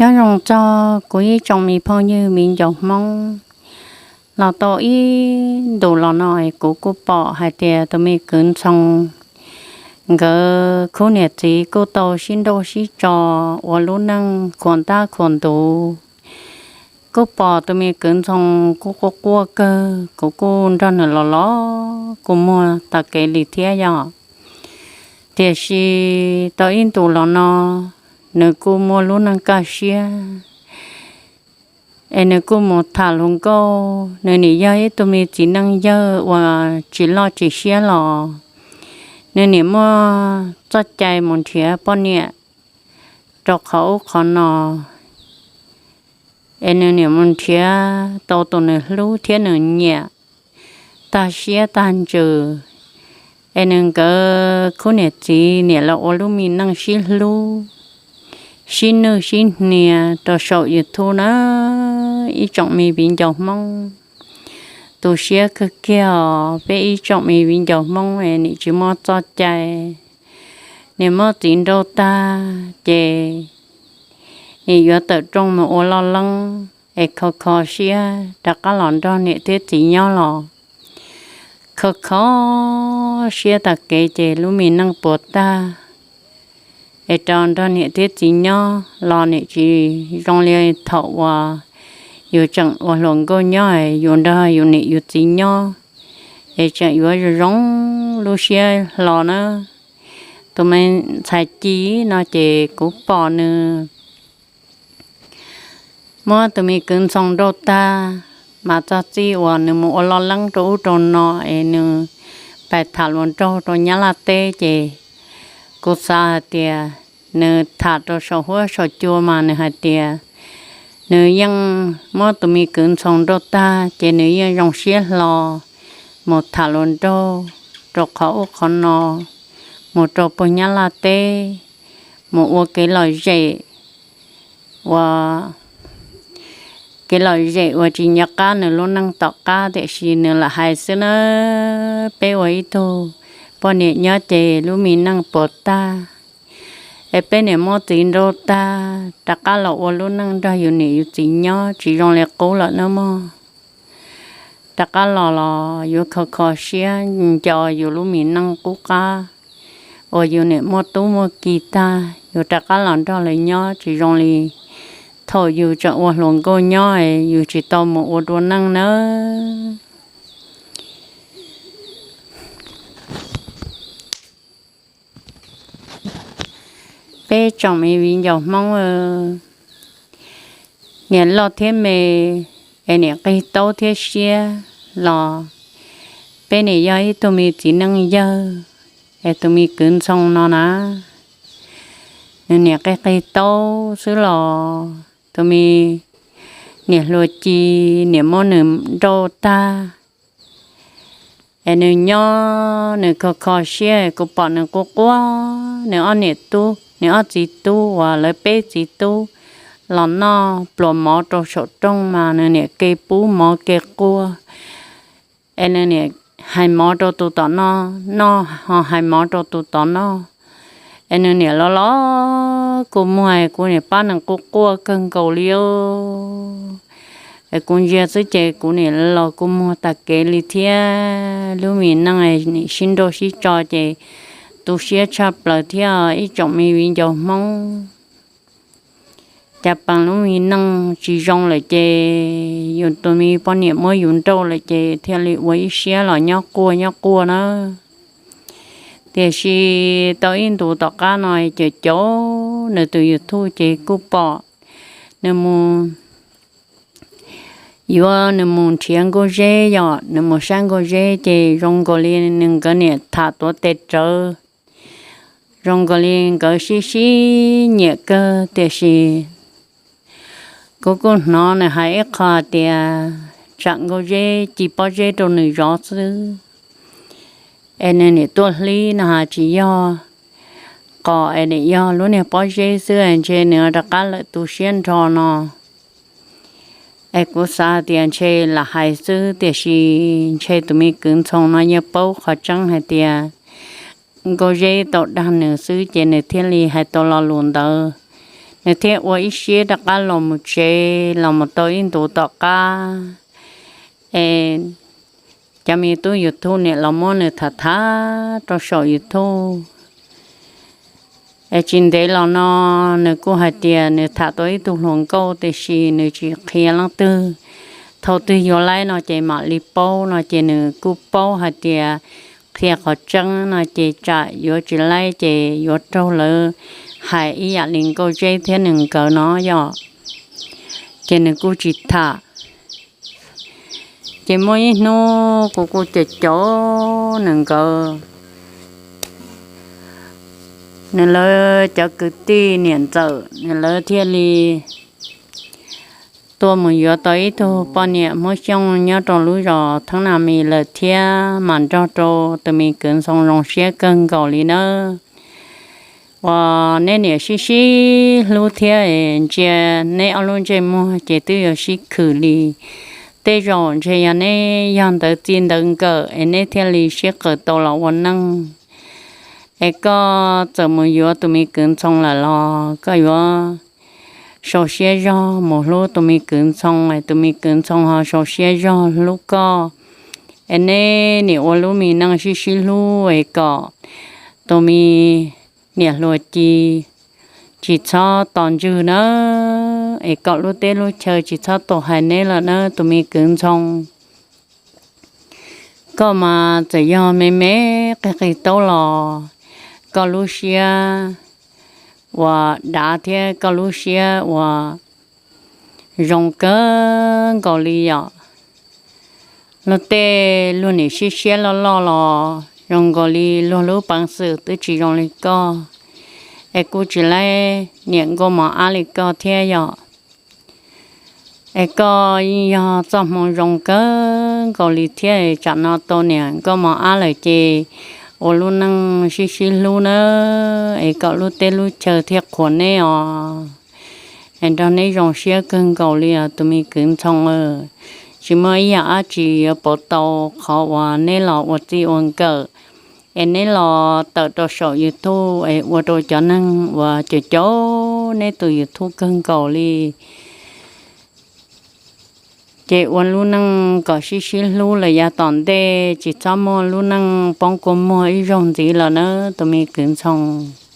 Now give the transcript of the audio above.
Nyob zoo txog kuv ib tsoom me phooj ywg viv ncaus Hmoob, los tau ib ntus los no kuv kuj pom hais tias tus me kwv Ntxhoo nkawd khub niam txiv kuj tau sib nrauj sib tso ua lub neej khuam ntab khuam ntuv. Kuj pom tus me kwv Ntxhoo kuj quaj quaj kawg, kuv kuj nrog nws los los kuj muag tag kev li thiab yom. Tiam sis tau ib ntus los no, nws kuj muaj lub neej kaj siab, es nws kuj mus tham hluas nkauj. Nws nim yog ib tug me txiv neej yawg uas tsis loj tsis siab los, nws nim muaj txoj cai mus nrhiav poj niam rau qhov ub qhov no, es nws nim mus nrhiav tau tus nws hlub thiab nws nyiam tag siab tag ntsws, es nws nkawd khub niam txiv nim los ua lub me neej sib hlub, sib nwj sib hnia rau saum YouTube na. Ib tsoom me viv ncaus Hmoob, tu siab kawg kiag os, peb ib tsoom me viv ncaus Hmoob es nim tsis muaj txoj cai, nim muab txiv nrauj tag ces nim yuav tawm rooj mus ua loj leeb es kho kho siab rov qab los nrog niam thiab txiv nyob los kho kho siab tag kev ces lub me neej puas tag, es rov nrog niam thiab txiv nyob los nim tsis zoo li thaum uas yus tseem ua hluas nkauj nyob, yus nrog yus niam yus txiv nyob, es tseem yuav zoo zoo lub siab hlo na. Tus me ntxhais Ci no ces kuv pom nws muab tus me kwv Ntxhoo nrauj tag, mas txog txij uas nws mus ua loj leeb rau ub rau no es nws pais tham hluas nraug rau Nyab Laj teb ces kuv xav hais tias nws tham rau saum huab saum cua mas nws hais tias nws yeej muab tus me kwv Ntxhoo nrauj tag ces nws yeej zoo siab hlo mus tham hluas nraug rau qhov ub qhov no, mus rau puag Nyab Laj teb, mus ua kev lom zem, ua kev lom zem uas tsis nco qab nws lub neej tom qab, tiam sis nws lam hais xwb na, peb ua ib tug poj niam nyob ces lub me neej puas tag, es peb niam muab txiv nrauj tag rov qab los ua lub neej nrog yus niam yus txiv nyob tsis zoo li qub lawm na mog. Rov qab los los yuav kho kho siab nco yus lub me neej qub qab uas yus niam muaj tub muaj ki tag, yus rov qab los nrog lawv nyob tsis zoo li thaum yus tseem ua hluas nkauj nyob, yus tsis tau mus ua dua neej nawb. Peb tsoom me viv ncaus Hmoob, niam loj thiab me, es niam qig taub thiab siab los, peb niam yog ib tug me txiv neej yawg, es tus me kwv Ntxhoo no na, nws niam qig qig taub xwb los tus me niam hluas Ci niam muab nws nrauj tag, es nws nyob nws kho kho siab, kuv pom nws quaj quaj, nws ob niam tub, nws ob txiv tub uas lawv peb txiv tub los noj pluas mov rau saum rooj mas nws niam ke pub mov ke quaj, es nws niam hais mov rau tus tom no noj, ho hais mov rau tus tod noj, es nws niam los los kua muag, kuv niam pab nws quaj quaj kawg nkaus li os. Es kuv ntsia xwb ces kuv niam los kua muag tag kev li thiab. Lub me neej nim sib nrauj sib tso ces tu siab tshaj plaws thiab ib tsoom me viv ncaus Hmoob. Cas pes lub me neej tsis zoo lawm ces yus tus me poj niam muab yus nrauj lawm ces thiaj li ua ib siab los nyob quaj nyob quaj na. Tiam sis tau ib ntus tom qab no ces caum nws tus YouTube ces kuj pom nws mus, yuav nws mus nrhiav nkauj zeb, yog nws mus saib nkauj zeb ces zoo nkaus li nws nkawd niam tham tuav tes rawv, zoo nkaus li nkawd sib sib nyiam kawg. Tiam sis kuv kuj hnov nws hais ib qho tias tsam nkauj zeb ci pob zeb rau nws zov xwb, es nws niam tuaj hlib no tsis yog qos es nim yog lub niag pob zeb xwb, ntshe nws rov qab lawm tu siab nrho no. Es kuv xav tias ntshe lam hais xwb, tiam sis ntshe tus me kwv Ntxhoo no yeej paub qhov tseeb hais tias nkauj zeb tau dag nws xwb ces nws thiaj li hais tau lo lus ntawd. Nws thiaj ua ib siab rov qab los mus tsev, los mus tau ib ntus tom qab es cov me tub YouTube niam los muab nws tham tham rau saum YouTube. Es tsis ntev los no nws kuj hais tias nws tham tau ib tug hluas nkauj tiam sis nws tsis qhia leej twg. Thaum twg yuav laib no ces mam li paub no ces nws kuj paub hais tias qhia qhov tseeb no ces tsam yuav tsis laib ces yuav raug lawv hais ib yam li Nkauj Zeb thiab nws nkawd no yom. Ces nws kuj tsis tham. Ces muaj ib hnub kuv kuj caum caum nws nkawd, nws lawv cov kwv tij niam ntxawm nws lawv thiaj li tuaj mus yuav tau ib tug poj niam Hmoob Xyooj nyob rau lub zos Theeb Na Mis lawm thiab mas nrog rau tus me kwv Ntxhoo zoo siab kawg nkaus li nawb. Uas neb niam sib sib hlub thiab es ntsia neb ob lub ntsej muag ces twb yuav sib khwm li. Tej zaum ntshe yog neb yog ntawv txij ntawv nkawm es neb thiaj li sib qawm tau los ua neej. Es koj txawm mus yuav tus me kwv Ntxhoo lawm los koj yuav sau siab zog mus hlub tus me kwv Ntxhoo, tus me kwv Ntxhoo ho sau siab zog hlub koj. Es neb niam ua lub me neej sib sib hlub es kom tus me niam hluas ci tsis txhob tos ntswg nawb, es kom lub teb lub chaw tsis txhob tos hais neb lawm nawb tus me kwv Ntxhoo. Koj mas txawm yog me me qig qig taub los koj lub siab uas dav thiab koj lub siab uas zoo kawg nkaus li yom. Luag tej luag niam sib siab loj loj los zoo nkaus li luag lub peev xwm twb tsis zoo li koj. Es kuj tsis laib niam nkauj mos ab li koj thiab yom. Es koj yeej yog txoj hmoo zoo kawg nkaus li thiab, tsam no tau niam nkauj mos ab lawm ces ua lub neej sib sib hlub nawb, es kom lub teb lub chaw thiaj qhuas neb os. Es nrog neb zoo siab kawg nkaus li os tus me kwv Ntxhoo. Tsis muaj ib yam dab tsi yuav pauv tau qhov uas neb los ua txij ua nkawm, es neb los tawm rau saum YouTube es ua rau cov neeg uas caum caum neb tus YouTube kawg nkaus li. Ces ua lub neej kom sib sib hlub lawm yav tom ntej, tsis txhob muaj lub neej poob kua muag ib zaug ntxiv lawm nawb tus me kwv Ntxhoo.